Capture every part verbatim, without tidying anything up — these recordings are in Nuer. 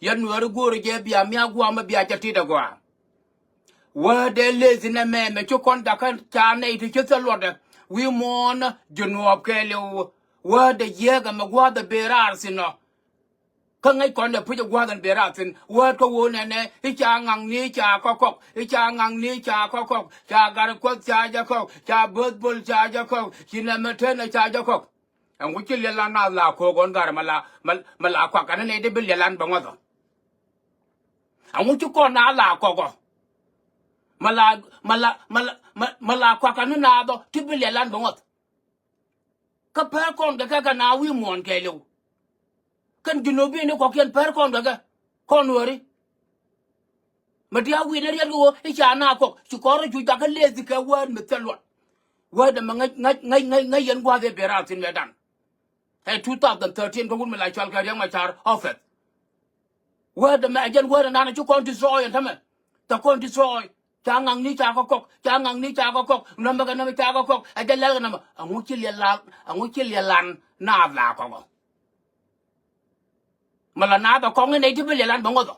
Yɛn Nuääri go̱o̱ri jɛ bia mia gua̱a̱mä bia jɛ tit ɛ gɔaa. Wädɛ leth inɛ mɛmɛ ci kɔn dakä ca nɛy ti ci thil luɔtdɛ wi̱i̱ muɔ̱ɔ̱n ji̱ nuɔɔp kɛɛliw. Wädɛ jiääk ɛmɛ gua̱a̱th ɛ bëë raar thi̱n ɔ. Kä ŋäc kɔn ɛ puc ɛ gua̱a̱th ɛn bëë raar thi̱n wäät kä woo nɛnɛ i̱ ca ŋaŋni i̱ ca kɔkɔk i̱ ca ŋaŋni i̱ ca kɔkɔk ca gar kuɔth ca jɛ kɔk ca böth bol ca jɛ kɔk ci nɛmɛ tënɛ ca jɛ kɔk. Ɛŋu ci liɛl an naath la ko̱o̱k ɣɔn garɛ mɛ la mɛ la kuak kɛn nɛy ti bi liɛl an bɛ ŋɔth ɔ. Ɛŋu ci kɔn naath la kɔk ɔ mɛ la mɛ la mɛ la mɛ la kuak kɛn naath ɔ ti bi liɛl an bɛ ŋɔth. Kä pär kɔn kɛ kɛ kɛ na wi̱i̱ muɔ̱ɔ̱n kɛɛliw. Kɛn Junubin ni kɔkiɛn pär kɔn kɛ kɛ kɔn wääri. Mɛ dia̱a̱ wi̱i̱ ni riɛt kɛ ɣöö i̱ ca na kɔk ci kɔr i̱ cu jakä leth kɛ wäät mi thil luɔt. Wäät ɛmɛ ŋäc ŋäc ŋäc ŋäc ŋäc yɛn gua̱a̱th ëë ben raar thi̱n mëëdan. Ɛ two thousand thirteen kä wut mi la cɔal kɛ Riɛk Macar office. Wäät ɛmɛ ɛ jɛn wäät ɛnan ɛ ci kɔn destroy ɛn tämɛ. Tɛ kɔn destroy. Ca ŋaŋni ca kɛ kɔk ca ŋaŋni ca kɛ kɔk nɔmɛ kɛ nɔmɛ ca kɛ kɔk ɛ jɛ lɛl kɛ nɔmɛ. Ɛŋu ci liɛl lan ɛŋu ci liɛl lan naath la kɔk ɔ. Mɛ la naath ɛ kɔk ni nɛy ti bi liɛl lan bɛ ŋɔth ɔ.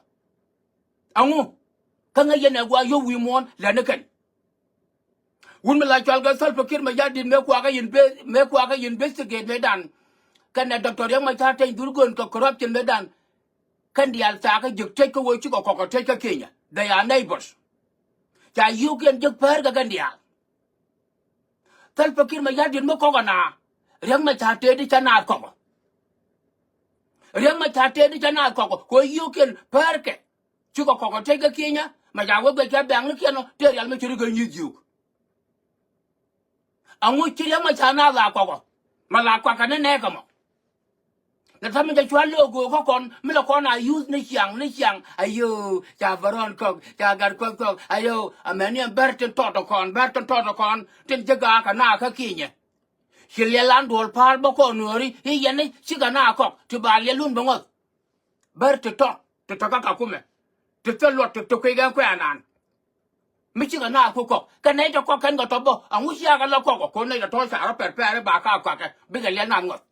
Ɛŋu kä ŋäc yɛn ɛ gua̱a̱ yio̱w wi̱i̱ muɔ̱ɔ̱n lɛni kɛn. Wut mi la cɔal kɛ Salva Kiir Mayardit mëë kuakä investigate mëëdan. Kɛnɛ Doctor Riek Machar Teny Dhurgon kɛ corruption mëëdan. Kɛn diaal thakä jiäk tëc kä wee cikɛ kɔk kɛ tëc kä Kenya. They are neighbors. Ca yio̱o̱kiɛn jiäk päär kɛ kɛn diaal. Salva Kiir Mayardit mi kɔk ɛna Riek Machar tëëdi cä naath kɔk ɔ. Riek Machar tëëdi cä naath kɔk ɔ kɛ wee yio̱o̱kiɛn päär kɛ. Cikɛ kɔk ɔ tëc kä Kenya mɛ ca wee guɛc kɛ bɛ̈ŋnikiɛn ɔ tëë rial mi ci ri kɛ nyi̱th jiök. Aŋu ci Riek Machar naath la kɔk ɔ mɛ la kuakɛ ni nɛɛkɛ mɔ. Nɛ täämɛ jɛ cua lo̱o̱k göök kä kɔn mi lɛ kɔn a yuth ni ciaŋ ni ciaŋ. Ayoo ca bärɔn kɔk ca gat kuɔth kɔk ayoo. Amäni ɛn bär tin tɔt ɔ kɔn bär tin tɔt ɔ kɔn tin ji̱ gaak kɛ naath kä Kenya. Ci liɛl an duɔl pa̱a̱l bä kɔn nuääri i̱ yɛn ni cikɛ naath kɔk ti ba liɛl lun bɛ ŋɔth. Bär ti tɔt ti tɔt kä Kakumɛ ti thil luɔt ti ti kui̱ kɛn kuɛɛnan. Mi cikɛ naath ku kɔk kɛ nɛy tɔ kɔk kɛn kɛ tɔ bä aŋu ciakä la kɔk ɔ ko̱n nɛy tɔ tɔ̱ ca rɔ pɛr pɛɛri ba ka kuakɛ bikɛ liɛl naath ŋɔth.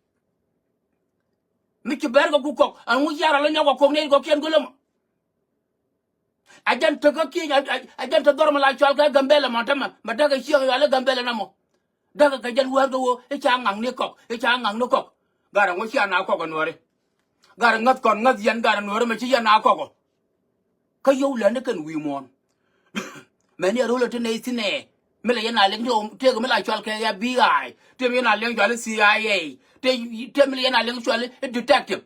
Mi ci bɛr kɛ ku kɔk aŋu ciakä la nyɔk kɛ kɔk nɛy kɔkiɛn go̱l ɛmɔ. A jɛn tekä kiɛny a jɛn te dhɔr mɛ la cɔal kɛ Gambɛlɛ mɔ tämɛ mɛ däkɛ ciek yual i̱ Gambɛlɛ nɔmɔ. Däkɛ kɛ jɛn wäär kɛ ɣöö i̱ ca ŋaŋni kɔk i̱ ca ŋaŋni kɔk. Garɛ ŋu cia na kɔk ɛ nuääri. Garɛ ŋäth kɔn ŋäth yɛn garɛ nuääri mɛ ci yɛn na kɔk ɔ. Kä yio̱w lätni kɛn wi̱i̱ muɔ̱ɔ̱n. Mɛni a ro̱l ɛ ti nɛy thi̱n ɛ mi lɛ yɛn a liŋ tëëk mi la cɔal kɛ F B I tëë mi yɛn a liŋ cɔal i̱ C I A tëë mi lɛ yɛn a liŋ cɔal i̱ detective.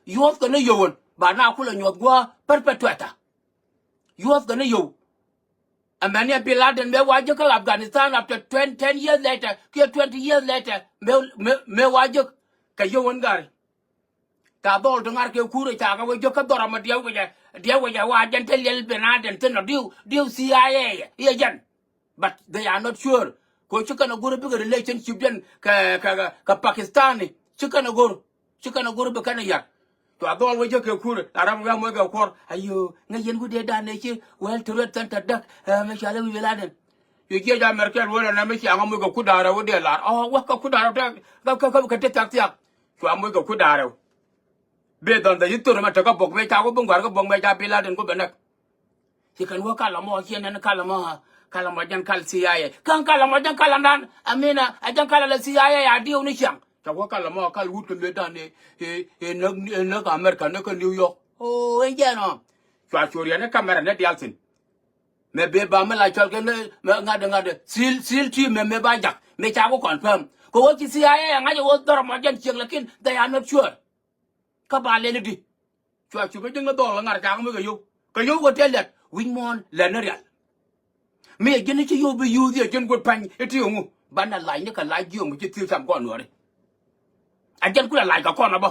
Yuɔth kɛ ni yio̱w ɛn ba na kulɛ nyuɔth gua̱a̱ perpetrator. Yuɔth kɛ ni yio̱w. Ɛmɛni ɛ Bin Laden mëë wa jiäk kä Afghanistan after twenty, ten years later kiɛ twenty years later mëë mëë mëë wa jiäk. Kɛ yio̱w ɛn gari. Ca dhɔl ti ŋa̱r kɛ kur ɛ ca kɛ wä jiäk kä dhɔr ɛmɔ diɛw kɛ jɛ diɛw kɛ jɛ wa jɛn te liɛl Bin Laden thin ɔ diw diw C I A iɛ jɛn. But they are not sure. Ko ci kɛn a go̱r bikɛ relationship jɛn kɛ kɛ kɛ Pakistani ci kɛn a go̱r. Ci kɛn a go̱r bi kɛn a yar. Cua dhɔl wä jɛ kɛ kur la ram wi̱i̱ a moc kɛ kuɔr. Ayo ŋäc yɛn wi̱cdɛ dan nɛ ci World Trade Center däk. Mɛ cua lɛ wi̱i̱ bi la den. Yo jiɛ ja America wä lɛ nɛ mi cia ŋa moc kɛ kur da̱rɛ wä dee lar ɔ wä kɛ kur da̱rɛ tɛ kɛ kɛ kɛ ti thiak thiak. Cua moc kɛ kur da̱rɛ. Based on the history mɛ te kä bok mɛ ca wä bi ŋuar kä bok mɛ ca bi la den ku bɛ nɛk. Ci kɛn wä kalɛ mɔ ciɛ nɛn kalɛ mɔ kalɛ mɔ jɛn kal C I A. Kɛn kalɛ mɔ jɛn kalɛ dan amina a jɛn kalɛ lɛ C I A a diw ni ciaŋ. Ca wä kalɛ mɔ kal wut kɛ luet dan ɛ ɛ näk ɛ näk America näk kä New York. O ɛn jɛn ɔ. Cua curiɛ ni kamɛrɛ ni dial thin. Mɛ bee ba mi la cɔl kɛ ni mɛ ŋa̱t ŋa̱t sil sil ti mɛ mɛ ba jak mɛ ca wä confirm. Kɛ wä ci C I A a ŋa̱c ɛ wä dhɔr mɔ jɛn ciɛŋ lakin they are not sure. Kä ba lɛl i̱di. Cua cup i̱ ji̱n ŋä dhɔl ŋa̱r cak mi kɛ yio̱w kɛ yio̱w kɛ tëë lɛt wi̱c muɔ̱ɔ̱n lɛt ni rial. Mi ɛ ji̱n i̱ ci yio̱w bi yuuth i̱ ɛ ji̱n guut pa̱ny i̱ ti ŋu banɛ lac ni kɛ lac jiöŋ mi ci thiëëk cam kɔn nuɔ̱ɔ̱ri. Ɛ jɛn kulɛ lac kɛ kɔn ɛ bä.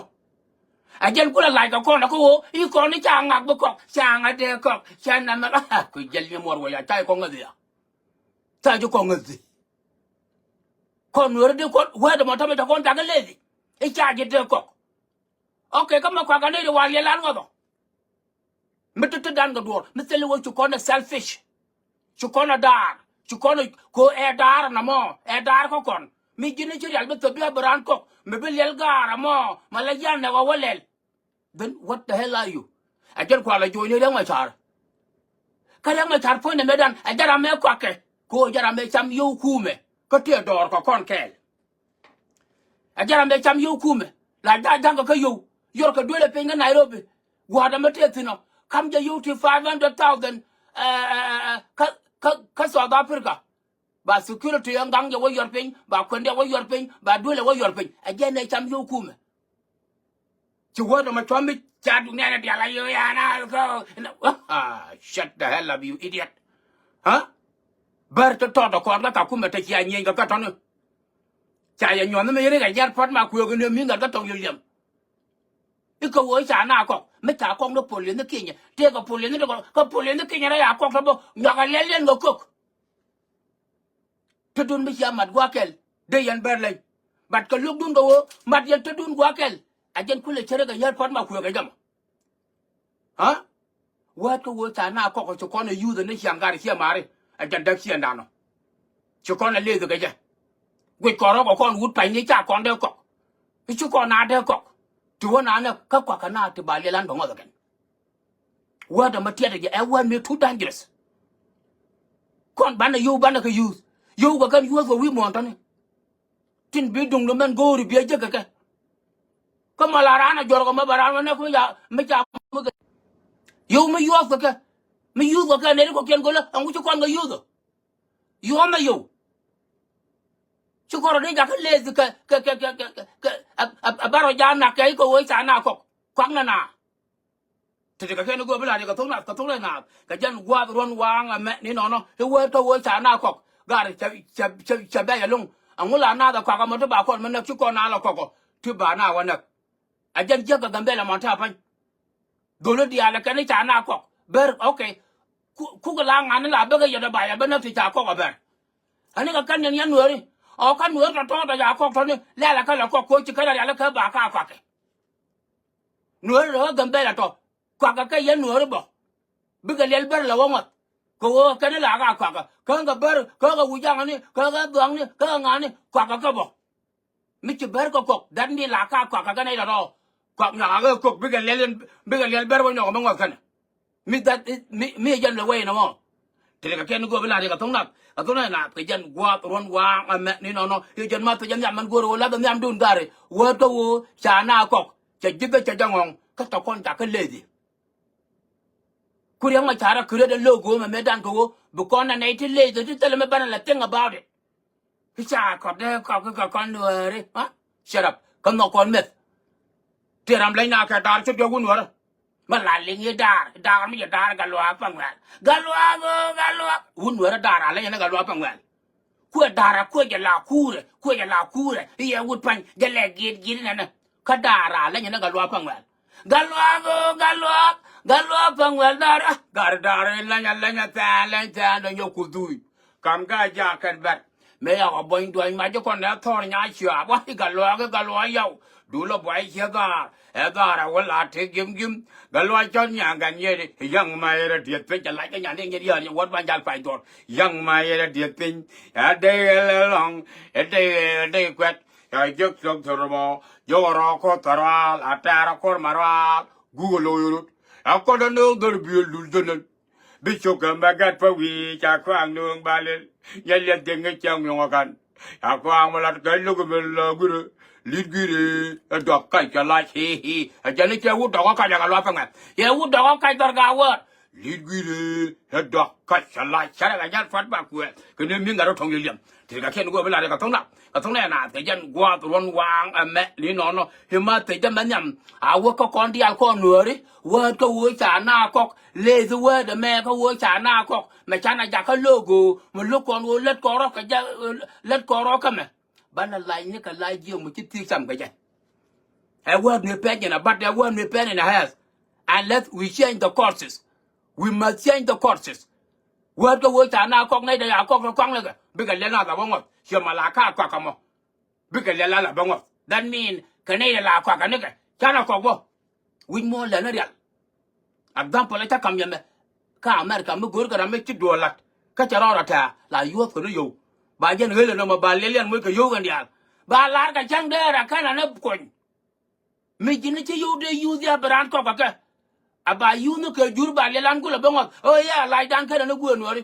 Ɛ jɛn kulɛ lac kɛ kɔn ɛ kä ɣöö i̱ kɔn i̱ ca ŋak bi kɔk ca ŋak dee kɔk ca namɛ ku jɛl ni muɔr wec a ca i̱ kɔn ŋäthi a. Ca ji̱ kɔn ŋäthi. Kɔn nuɔ̱ɔ̱ri di kɔn wɛɛt ɛmɔ tämɛ ca kɔn cak i̱ leth i̱ ca ji̱ dee kɔk. Okay, kä mɛ kuakä ni ri wal yɛ lan ŋɔth ɔ. Mi ti ti dan kɛ duɔr mi thil iwä ci kɔn ɛ selfish. Ci kɔn ɛ daar ci kɔn ɛ ko ɛ daar ɛnɛ mɔ ɛ daar kä kɔn mi ji̱n i̱ ci rial bi thop bi ɛ bi raan kɔk mi bi liɛl gaar ɛmɔ mɛ la yian nɛ wä wä lɛl. Then what the hell are you? Ɛ jɛn kualɛ jo̱o̱cni Riɛk Macar. Kä Riɛk Macar puɔ̱nydɛ mëëdan ɛ jɛn ram mëë kuakɛ. Kɛ ɣöö jɛn ram mëë cam yio̱w kumɛ kä tëë dɔɔr kɛ kɔn kɛɛl. Ɛ jɛn ram mëë cam yio̱w kumɛ la ja̱ ja̱ŋkɛ kä yio̱w. Yɔrkɛ duëlɛ piny kä Nairobi. Gua̱a̱r dämɛ tëë thi̱n ɔ kam jɛ yio̱w ti five hundred thousand. Kä kä South Africa. Ba security ɛ ŋa̱ŋ jɛ wä yuɔr piny, ba kuɛn jɛ wä yuɔr piny, ba duël ɛ wä yuɔr piny. Ɛ jɛn ɛ cam yio̱w kumɛ. Ci wä dɔmɔ cuɔ̱m mi ca duŋ nɛn ɛ dial a yio̱w ya na kä. Shut the hell up, you idiot. Bär tɔ̱tɔ̱ kɔn kä ka kumɛ te cia nyieny kä kä tɔ̱ni. Ca yɛ nyuɔ̱n mi yeri kɛ nyɛr puɔ̱t ma kuëëk ni mi ŋa̱t kä tɔ̱ŋ yio̱w liɛm. I̱ kä ɣöö ca na kɔk mi ca kɔk ni police ni kinyɛ tëëkɛ police ni kɔk kä police ni kinyɛ rɛy a kɔk tɔ bä nyuak a liɛl liɛn kɛ kök. Tetdun mi cia mat gua̱a̱th kɛl dee yɛn bär leny. But kɛ lo̱kdun kɛ ɣöö mat yɛn tetdun gua̱a̱th kɛl. A jɛn kulɛ cärɛ kɛ yär puɔ̱t ma kuëëk kɛ jɛ mɔ. Wäät kä ɣöö ca na kɔk ci kɔn ɛ yuuth ni ciaŋ gat ciɛ mari. A jɛn däk ciɛŋdan ɔ ci kɔn ɛ leth kɛ jɛ. Guic kɔn rɔ̱k ɛ kɔn wut pany ni ca kɔn dee kɔk. I̱ ci kɔn na dee kɔk ti wä na nɛ kä kuak kɛ na ti ba liɛl an bɛ ŋɔth ɛ kɛn. Wäät ɛmɛ tiɛt ɛ jɛ ɛ wäät mi too dangerous. Kɔn banɛ yio̱w banɛ kɛ yuuth yio̱w kɛ kɛn yuuth kɛ wi̱i̱ muɔ̱ɔ̱n tɔ̱ni. Tin bi duŋdu mɛn go̱o̱ri bi a jek kɛ kɛ. Kä mɔ la raan a jɔr kɛ mɛ bɛ raan wä nɛ kä mi ca mi ca mi kɛ. Yio̱w mi yuɔth kɛ kɛ mi yuuth kɛ kɛ nɛri kɔkiɛn go̱lä ɛŋu ci kɔn kɛ yuuth ɔ. Yuɔth mɛ yio̱w. Ci kɔn rɔ ni jakä leth kɛ kɛ kɛ kɛ kɛ kɛ ɛ ɛ ɛ bärɔ ja̱a̱n nak kɛ i̱ kɛ ɣöö ca na kɔk kuak na na. Ti ti kɛ kɛn i̱ go̱o̱p i̱ la riɛk kɛ thok nath kɛ thok nath nath kɛ jɛn gua̱a̱th ruɔ̱n waaŋ ɛmɛ ni nɔnɔ i̱ wee tɔ wee ca na kɔk. Gar cɛ cɛ cɛ cɛ bɛc ɛlɔ̱ŋ. Ɛŋu la nath ɛ kɔak ɛmɔ ti ba kɔn mi näk ci kɔn na la kɔk ɔ ti ba na wä näk. Ɛ jɛn jiäk kɛ Gambɛla mɔn ta̱a̱ pa̱ny. Dholi diaal ɛ kɛn i̱ ca na kɔk ber ok. Ku ku kɛ la ŋa̱n i̱ la bekɛ yɛt ɛ ba yɛ bä näk ti ca kɔk ɛ ber. Ɛni kɛ kɛn niɛn yɛn nueeri ɔ kä nueeri tɔ̱tɔ̱ tɔ ca kɔk tɔ̱ni lɛ̈lɛ kä lɛ kɔk koci kɛn ɛ rial i̱ kɛ ba ka kɔakɛ. Nueeri rɛ ɣä Gambɛla tɔ kuakɛ kɛ yɛn nueeri bɔ. Bikɛ liɛl ber lɛ wä ŋuɔth kɛ ɣöö kɛn la ka kuakɛ kä kɛ ber kä kɛ wi̱c jaŋni kä kɛ dhuaŋni kä kɛ ŋa̱ni kuakɛ kɛ bɔ. Mi ci ber kɛ kɔk dat ni la ka kuakɛ kɛ nɛy tɔ̱tɔ̱. Kuak nyuak akɛ kɔk bikɛ liɛl bikɛ liɛl ber wä nyɔk mɛ ŋuɔth kɛnɛ. Mi that mi mi jɛn lɛ wee nɔmɔ. Ti lɛ kɛ kɛn go̱o̱p i̱ la riɛk kɛ thoŋ nath kɛ thoŋ nath kɛ jɛn gua̱a̱th ruɔ̱n waaŋ ɛmɛ ni nɔnɔ i̱ jɛn ma thok jɛ nhiam mɛn go̱o̱r wä lath nhiam duun gari wä tɔ wä ca na kɔk. Cɛ ji̱thä cɛ jɛ ŋɔ̱ŋ kä tɔ kɔn ca kä leth i̱. Ku Riɛk Macar a kärɛ dee lo̱o̱k go̱o̱mɛ mëë dan kɛ ɣöö bi kɔn ɛ nɛy ti lec ti thilɛ mi banɛ la think about it. I̱ ca kɔt dee kɔk kɛ kɔn nuääri. Shut up kä nhɔk kɔn meth. Ti ram leny na kɛ da̱a̱r ci diɔ̱k wun nuäärä. Mi la liŋ i̱ da̱a̱r da̱a̱r mi jɛ da̱a̱r Gatluak Paŋuɛl. Gatluak ɣöö Gatluak wun nuäärä da̱a̱r a leny ni Gatluak Paŋuɛl. Kuɛ da̱ra kuɛ jɛ la kuurɛ kuɛ jɛ la kuurɛ i̱ yɛ wut pa̱ny jɛ lɛ gi̱i̱t gi̱i̱t inɛnɛ. Kä da̱ra leny inɛ Gatluak Paŋuɛl. Gatluak ɣöö Gatluak Gatluak Paŋuɛl da̱ra. Gari da̱ra in leny a leny a thɛɛn leny thɛɛn dɔ̱ nyɔk kuth dhuuc. Kam kä a jakɛt bɛr mëë yakɔ buɔ̱ny duɔ̱ny mac ji̱ kɔn nɛ thɔr nya ciaap wa i̱ Gatluak i̱ Gatluak yaw. Dulä buay ciɛ dhaar ɛ dhaar ɛ wä la tëk gi̱m gi̱m. Gatluak cɔt nyaŋ kɛn nyeri i̱ yaŋ ma yɛr ɛ dieth piny cɛ lac kä nyan i̱ nyeri yäär nyɛ wät ban jal pay dhuɔr. Yaŋ ma yɛr ɛ dieth piny ɛ dee ɛ lɔŋ ɛ dee ɛ dee kuɛt. Ɛ jiäk thiɔ̱k thɔr bɔ jiök ɛ rɔɔk ko̱r thɔr ruaal a tɛɛr ɛ ko̱r ma ruaal. Guk ɛ lo̱c rot ɛ kɔn ɛ no̱o̱ŋ dhɔr biöl dul jönän. Bi cok kɛ mɛ gat pa wi̱i̱ ca kɔaŋ nööŋ ba lel. Nyɛ liɛth diɛŋ ŋäc cɛ ŋui̱ŋ ɔ ka̱n. Ca kɔaŋ mɛ lat kɛ lo̱k mɛ lɔ gui̱rɛ. Li̱t gui̱rɛ ɛ dɔk kac kɛ lac hi̱i̱ hi̱i̱ ɛ jɛn i̱ cɛ wut dɔk ɔ kac ɛ Gatluak Paŋuɛl. Yɛ wut dɔk ɔ kac dhɔr Gaawäär. Li̱t gui̱rɛ ɛ dɔk kac kɛ lac cärɛ kɛ nyal pua̱t ba kuɛɛth kɛ ni mi ŋa̱t rɔ tɔ̱ŋ yɛ liɛm. Tëë kɛ kiɛn go̱o̱p i̱ lat kɛ tho̱ŋ nath kɛ tho̱ŋ nɛ naath kɛ jɛn gua̱a̱th ruɔ̱n waaŋ ɛmɛ ni nɔnɔ. I̱ ma thec dämɛ nhiam a wä kä kɔn diaal kɔn nuääri. Wäät kä wee ca na kɔk leth wäät ɛmɛ kä wee ca na kɔk mɛ canɛ jakä lo̱k go̱o̱ mɛ lo̱k kɔn wee lät kɔn rɔ̱ kɛ jɛ lät kɔn rɔ̱ kä mɛ. Banɛ lac ni kɛ lac jiök mɛ ci thiek cam kɛ jɛ. Ɛ wäät mi pɛn jɛn a bat ɛ wäät mi pɛn in a health. Unless we change the courses. We must change the courses. Wäät kä wee ca na kɔk nɛy dee ya kɔk ni kɔaŋ ni kɛ bikɛ liɛl na la bä ŋuɔth ciɛ ma la ka kɔak kɛ mɔ. Bikɛ liɛl a la bä ŋuɔth that mean kɛ nɛy dee la kɔak kɛ ni kɛ canɛ kɔk bä. Wi̱c muɔ̱ɔ̱n lɛn ni rial. Example ɛ cä kam yɛmɛ kä America mi go̱o̱r kɛ ram mi ci duɔl lat kä cɛ rɔɔd a tɛ̈ɛ̈ la yuɔ̱th kɛ ni yio̱w. Ba jɛn ɣel ɛn ɛmɔ ba liɛl yɛn moc kɛ yio̱w kɛn diaal ba lar kɛ cäŋ dee rɛ kɛn anɛ kuɔny. Mi ji̱n ni ci yio̱w dee yuuth ya bi raan kɔk kɛ kɛ. A ba yuuth ni kɛ jur ba liɛlan kulɛ bä ŋɔth. Ɣöö ya lacdan kɛnɛ ni guëë nuɔ̱ɔ̱ri.